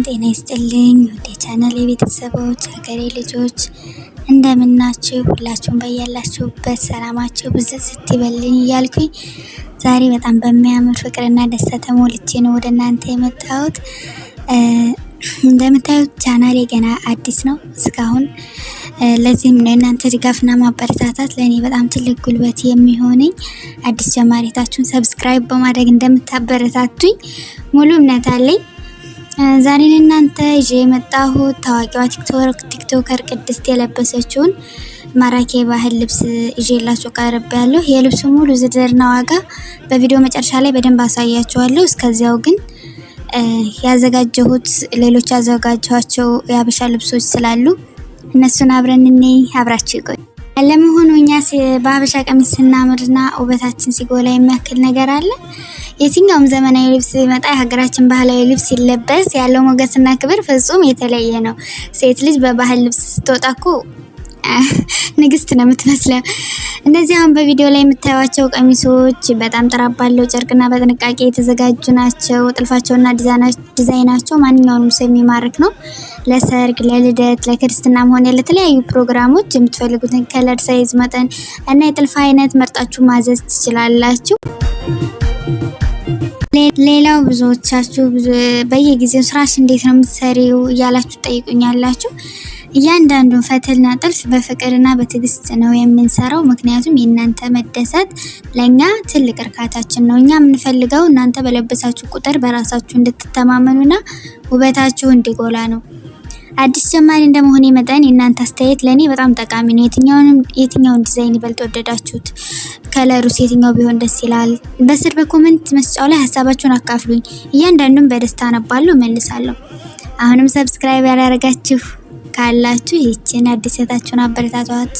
ጤና ይስጥልኝ ወደ ቻናል የቤተሰቦች ሀገሬ ልጆች እንደምናችሁ፣ ሁላችሁም በያላችሁበት ሰላማችሁ ብዝት ይበልልኝ እያልኩኝ ዛሬ በጣም በሚያምር ፍቅርና ደስታ ተሞልቼ ነው ወደ እናንተ የመጣሁት። እንደምታዩት ቻናሌ ገና አዲስ ነው እስካሁን። ለዚህም ነው የእናንተ ድጋፍና ማበረታታት ለእኔ በጣም ትልቅ ጉልበት የሚሆነኝ። አዲስ ጀማሪታችሁን subscribe በማድረግ እንደምታበረታቱኝ ሙሉ እምነት አለኝ። ዛሬ ለእናንተ ይዤ የመጣሁት ታዋቂዋ TikToker ቅድስት የለበሰችውን ማራኪ የባህል ልብስ ይዤላችሁ ቀርቤያለሁ። የልብሱ ሙሉ ዝርዝርና ዋጋ በቪዲዮ መጨረሻ ላይ በደንብ አሳያችኋለሁ። እስከዚያው ግን ያዘጋጀሁት ሌሎች ያዘጋጀኋቸው የሀበሻ ልብሶች ስላሉ እነሱን አብረን እኔ አብራችሁ ይቆዩ። ለመሆኑ እኛ በሀበሻ ቀሚስ ስናምርና ውበታችን ሲጎላ የሚያክል ነገር አለ? የትኛውም ዘመናዊ ልብስ ሲመጣ የሀገራችን ባህላዊ ልብስ ሲለበስ ያለው ሞገስና ክብር ፍጹም የተለየ ነው። ሴት ልጅ በባህል ልብስ ስትወጣ እኮ ንግስት ነው የምትመስለው። እነዚህ አሁን በቪዲዮ ላይ የምታዩቸው ቀሚሶች በጣም ጥራት ባለው ጨርቅና በጥንቃቄ የተዘጋጁ ናቸው። ጥልፋቸውና ዲዛይናቸው ማንኛውንም ሰው የሚማርክ ነው። ለሰርግ፣ ለልደት፣ ለክርስትናም ሆነ ለተለያዩ ፕሮግራሞች የምትፈልጉትን color፣ size፣ መጠን እና የጥልፍ አይነት መርጣችሁ ማዘዝ ትችላላችሁ። ሌላው ብዙዎቻችሁ በየጊዜው ስራሽ እንዴት ነው የምትሰሪው እያላችሁ ጠይቁኛላችሁ። እያንዳንዱን ፈትልና ጥልፍ በፍቅርና በትዕግስት ነው የምንሰራው። ምክንያቱም የእናንተ መደሰት ለእኛ ትልቅ እርካታችን ነው። እኛ የምንፈልገው እናንተ በለበሳችሁ ቁጥር በራሳችሁ እንድትተማመኑና ውበታችሁ እንዲጎላ ነው። አዲስ ጀማሪ እንደመሆኔ መጠን የእናንተ አስተያየት ለእኔ በጣም ጠቃሚ ነው። የትኛውን ዲዛይን ይበልጥ ወደዳችሁት? Color ኡስ የትኛው ቢሆን ደስ ይላል? በስር በ comment መስጫው ላይ ሀሳባችሁን አካፍሉኝ። እያንዳንዱን በደስታ አነባለሁ፣ እመልሳለሁ። አሁንም subscribe ያላረጋችሁ ካላችሁ ይህችን አዲስ እህታችሁን አበረታቷት።